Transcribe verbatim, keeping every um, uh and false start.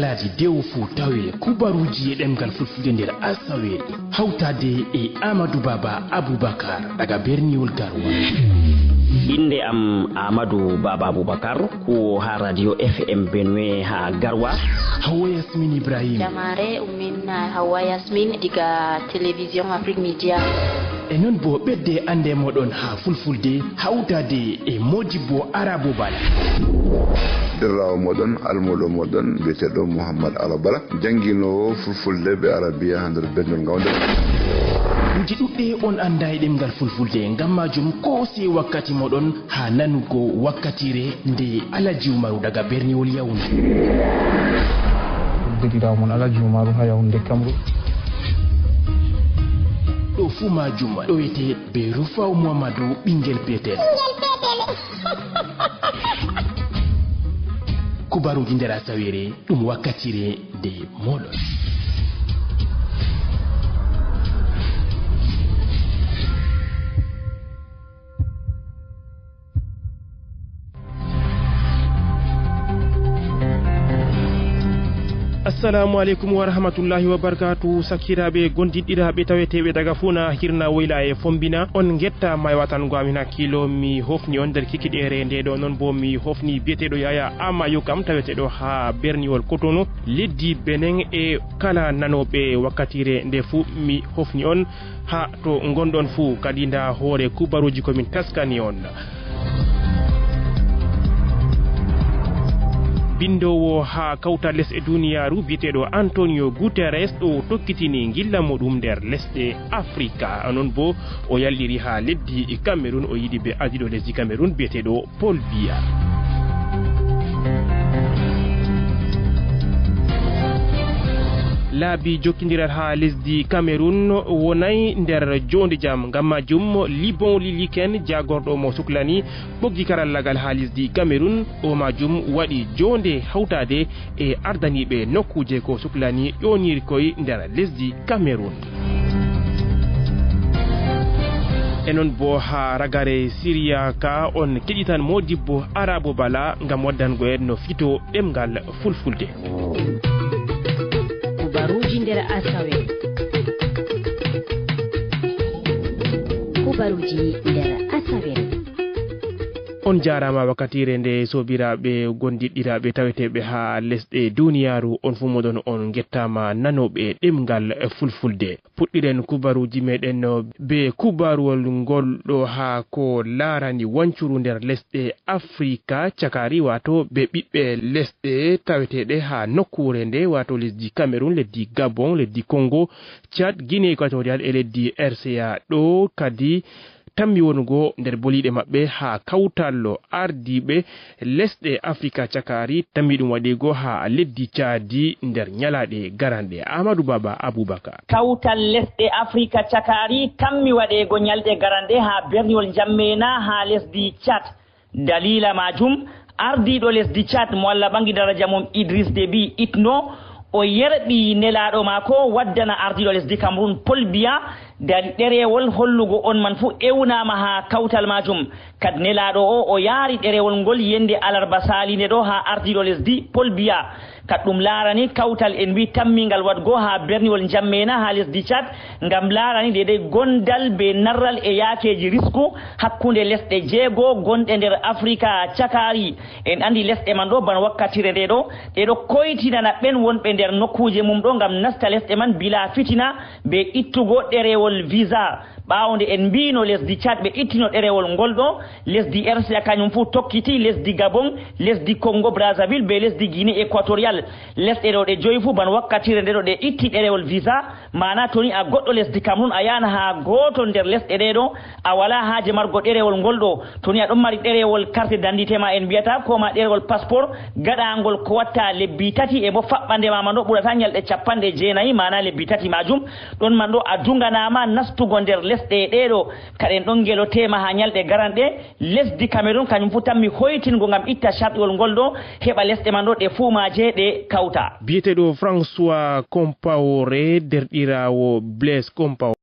Adi dewo fuu tawi kubaruuji e ɗemngal fulfulde nder asaweere, hawtaade e Amadou Baba Aboubacar daga berniwol Garwa. Innde am Amadou Baba Aboubacar, kuwo haa Radio F M Benue haa Garwa. Hawa Yasmin Ibrahim. Jamare ummin Hawa Yasmin diga Télévision Afrique Media. E noon bo ɓedde annde moɗon haa fulfulde hawtaade e Modibbo Arabo Bala. Derraawo moɗon, almuuɗo moɗon, biyeteeɗo Mouhammad Arabala, jannginoowo fulfulde be arabiya haa nder berniwol Ngawnde. Ɗuuji ɗuɗɗe on annda e ɗemngal fulfulde, ngam maajum koose wakkati moɗon haa nanugo wakkatire nde Alaji Umaru daga berniwol Yaoundé. Derɗiraawo mon Alaji Umaru haa Yaoundé Kamru. Ɗo fuu maajum ɗo wiyete be Rufaw Muhammadu ɓinngel peetel. Kubaruuji nder asaweere, ɗum wakkatire nde moɗon. Assalamu aleykum wa rahmatullahi wa barakatu. Sakiraaɓe gondiɗɗiraaɓe taweteeɓe daga fuu na hirna woyla e fombina, on ngetta may watango amin hakkilo. Mi hofni on nder kikiɗeere nde ɗo, non bo mi hofni biyeteeɗo Yaya Ama Yokam taweteeɗo haa berniwol Kotono, leddi Benen, e kala nanooɓe wakkatire nde fuu mi hofni on haa to ngonɗon fuu. Kadi nda hoore kubaruuji ko min taskani on. Binndoowo haa kawtal lesɗe duniyaaru biyeteeɗo Antonio Guterres ɗo tokkitini ngilla muɗum nder lesɗe Afrika. Non bo o yalɗiri haa leddi Cameroun, o yiɗi be ardiiɗo lesdi Cameroun biyeteeɗo Paul Biya. Laabi jokkindiral haa lesdi Cameroun wonay nder joonde jam. Ngam majum, Libon Liliken, jaagorɗo mo suklani ɓoggi karallagal haa lesdi Cameroun, o majum waɗi joonde hawtaade e ardaniiɓe nokkuuje ko suklani ƴoonirkoy nder lesdi Cameroun. E non bo haa ragare Siriya ka on keɗitan Modibbo Arabo Bala ngam waddango en no fito ɗemngal Fulfulde. Kubaruuji nder asawe. Kubaruuji nder asawe. On jaaraama wakkatiire nde, soobiraaɓe gondiɗɗiraaɓe taweteeɓe haa lesɗe duniyaaru, on fuu moɗon on ngettaama nanooɓe ɗemngal Fulfulde. Puɗɗiren kubaruuji meɗen be kubaruwol ngol ɗo haa ko laarani wancuru nder lesɗe Afrika cakari, waato be ɓiɓɓe lesɗe taweteeɗe haa nokkuure nde, waato lesdi Cameroun, lesdi Gabon, lesdi Congo, Tchad, Guinée Équatoriale e lesdi R C A. Ɗo kadi tammi wonugo nder boliiɗe maɓɓe haa kawtal ardiiɓe lesɗe Afrika cakari tammi ɗum waɗigo haa leddi Caadi nder nyalaaɗe garanɗe. Amadou Baba Aboubacar. Kawtal lesɗe Afrika cakari tammi waɗeego nyalɗe garanɗe haa berniwol Njammeena haa lesdi Caad. Daliila maajum, ardiiɗo lesdi Caad mo Allah ɓangi daraja mum, Idriss Déby Itno, o yerɓi nelaaɗo maako waddana ardiiɗo lesdi Cameroun Paul Biya dali ɗereewol hollugo on man fuu ewnaama haa kawtal maajum. Kad nelaaɗo o, o yaari ɗereewol ngol yende alarba saaliinde ɗo haa ardiiɗo lesdi Paul Biya. Kad ɗum laarani kawtal en mbii tammingal waɗgo haa berniwol Njammeena haa lesdi Caad, ngam laarani deydey gondal be narral e yaakeeji risku hakkunde lesɗe jeego gonɗe nder Afrika cakaari. En anndi lesɗe man ɗo, bana wakkatire nde ɗo, ɗe ɗo koytinana ɓen wonɓe nder nokkuuje mum ɗo ngam nasta lesɗe man bilaa fitina be ittugo ɗereewol visa. Ɓaawo nde en mbiino lesdi Caad ɓe ittino ɗereewol ngol ɗo, lesdi R C A kañum fuu tokkiti, lesdi Gabon, lesdi Congo Brazzaville be lesdi Guinée Équatoriale. Lesɗe ɗo ɗe joyi fuu bana wakkatire nde ɗo ɗe itti ɗereewol visa, maana to ni a goɗɗo lesdi Cameroun a yahan haa gooto nder lesɗe ɗe ɗo, a walaa haaje margo ɗereewol ngol ɗo. To ni a ɗon mari ɗereewol carte d'identité ma en mbiyata, ko ma ɗereewol passeport gaɗaangol ko watta lebbi tati e bo faɓɓande ma man ɗo ɓurata nyalɗe cappanɗe jeenayi, maana lebbi tati maajum, ɗon man ɗo a duganaama nastugo nder lesɗe ɗe ɗo. Kaden ɗon ngeloteema haa nyalɗe garanɗe, lesdi Cameroun kañum fuu tammi hoytingo ngam itta carɗiwol ngol ɗo, heɓa lesɗe man ɗo ɗe fuu maaje ɗe kawta. Biyeteeɗo François Compaoré, derɗiraawo Blaise Compaoré.